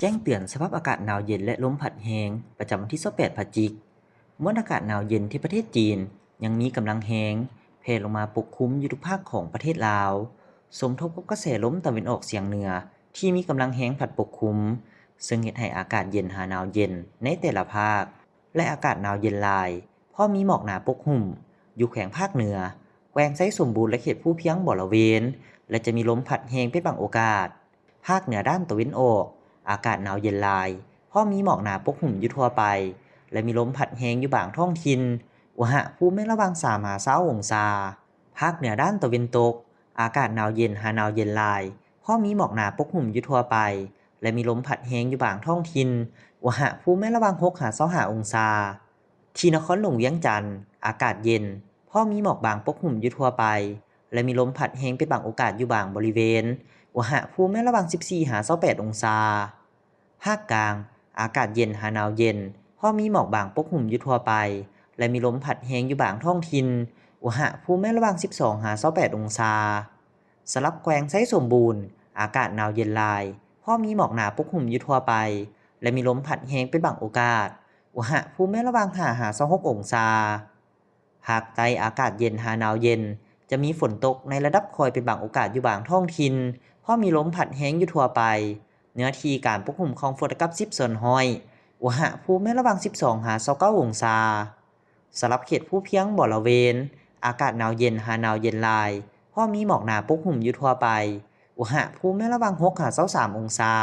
ແຈ້ງເຕືອນສະພາບອາກາດໜາວເຢັນ ແລະ ລົມພັດແຮງ ປະຈຳວັນທີຊາວແປດພະຈິກ. ມວນອາກາດໜາວເຢັນທີ່ປະເທດຈີນຍັງມີກຳລັງແຮງ ແຜ່ລົງມາປົກຄຸມຢູ່ທຸກພາກຂອງປະເທດລາວ, ສົມທົບກັບກະແສລົມຕາເວັນອອກສຽງເໜືອທີ່ມີກຳລັງແຮງພັດປົກຄຸມ, ເຊິ່ງເຮັດໃຫ້ອາກາດເຢັນຫາໜາວເຢັນໃນແຕ່ລະພາກ ແລະ ອາກາດໜາວເຢັນຫຼາຍ, ພ້ອມມີໝອກໜາປົກຫຸ້ມ ຢູ່ແຂວງພາກເໜືອ, ແຂວງໄຊສົມບູນ ແລະ ເຂດພູພຽງບໍລະເວນ ແລະ ຈະມີລົມພັດແຮງເປັນບາງໂອກາດ. ພາກເໜືອດ້ານຕາເວັນອອກ, ອາກາດໜາວເຢັນຫຼາຍ, ພ້ອມມີໝອກໜາປົກຫຸ້ມຢູ່ທົ່ວໄປ ແລະ ມີລົມພັດແຮງຢູ່ບາງທ້ອງຖິ່ນ, ອຸນຫະພູມແມ່ນລະຫວ່າງສາມຫາຊາວອົງສາ. ພາກເໜືອດ້ານຕາເວັນຕົກ, ອາກາດໜາວເຢັນຫາໜາວເຢັນຫຼາຍ, ພ້ອມມີໝອກໜາປົກຫຸ້ມຢູ່ທົ່ວໄປ ແລະ ມີລົມພັດແຮງຢູ່ບາງທ້ອງຖິ່ນ, ອຸນຫະພູມແມ່ນລະຫວ່າງຫົກຫາຊາວຫ້າອົງສາ. ທີ່ນະຄອນຫຼວງວຽງຈັນ, ອາກາດເຢັນ, ພໍມີໝອກບາງປົກຫຸ້ມຢູ່ທົ່ວໄປ ແລະ ມີລົມພັດແຮງເປັນບາງໂອກາດຢູ່ບາງບໍລິເວນ, ອຸນຫະພູມແມ່ນລະຫວ່າງສິບສີ່ຫາຊາວແປດອົງສາ. ພາກກາງ, ອາກາດເຢັນຫາໜາວເຢັນ, ພໍມີໝອກບາງປົກຫຸ້ມຢູ່ທົ່ວໄປ ແລະ ມີລົມພັດແຮງຢູ່ບາງທ້ອງຖິ່ນ, ອຸນຫະພູມແມ່ນລະຫວ່າງສິບສອງຫາຊາວແປດອົງສາ. ສຳລັບແຂວງໄຊສົມບູນ, ອາກາດໜາວເຢັນຫຼາຍ, ພໍມີໝອກໜາປົກຫຸ້ມຢູ່ທົ່ວໄປ ແລະ ມີລົມພັດແຮງເປັນບາງໂອກາດ, ອຸນຫະພູມແມ່ນລະຫວ່າງຫ້າຫາຊາວຫົກອົງສາ. ພາກໃຕ້ອາກາດເຢັນຫາໜາວເຢັນ, ຈະມີຝົນຕົກໃນລະດັບຄ່ອຍເປັນບາງໂອກາດຢູ່ບາງທ້ອງຖິ່ນ, ພໍມີລົມພັດແຮງຢູ່ທົ່ວໄປ. ເນື້ອທີ່ການປົກຄຸມຂອງຝົນລະກຳສິບສ່ວນຮ້ອຍ, ອຸນຫະພູມແມ່ນລະຫວ່າງສິບສອງຫາຊາວເກົ້າອົງສາ. ສຳລັບເຂດພູພຽງບໍລະເວນ, ອາກາດໜາວເຢັນຫາໜາວເຢັນຫຼາຍ, ພໍມີໝອກໜາປົກຫຸ້ມຢູ່ທົ່ວໄປ, ອຸນຫະພູມແມ່ນລະຫວ່າງຫົກຫາຊາວສາມອົງສາ.